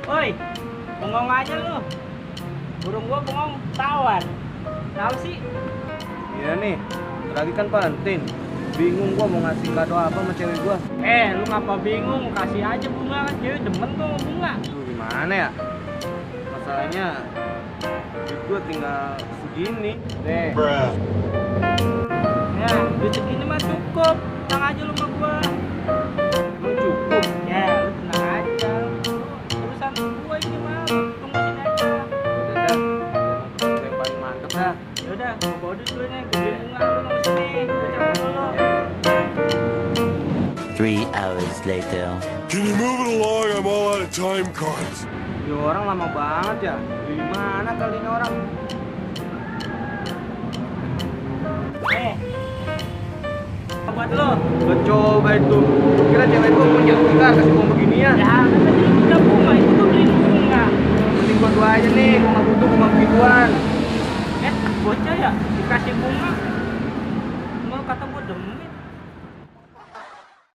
Woi, bengong aja lu. Burung gua bengong tawar. Tahu sih? Iya nih, lagi kan Valentine. Bingung gua mau ngasih kado apa sama cewek gua. Lu ngapa bingung? Kasih aja bunga kan cewek demen tuh sama bunga. Aduh, gimana ya? Masalahnya duit gua tinggal segini. Nih. Ya, duit segini mah cukup. Tenang aja lu sama gua. Emang cukup? Ya, lu tenang aja. Urusan gua ini mah, tunggu sini aja. Udah dah. Yang paling mantep dah. Yaudah, gua bawa duit dulu nih. Gua beli bunga, lu nunggu sini. Gua cabut dulu. 3 hours later. Can you move it along? I'm all out of time cards. Ini orang lama banget ya. Di mana kali ini orang? Buat lu. Gua coba itu. Kira cewek gua punya kita kasih uang beginian. Ya, kan tadi lu minta bunga, itu gua beliin bunga. Mending gua aja nih, gua nggak butuh bunga begituan. Bocah ya, dikasih bunga,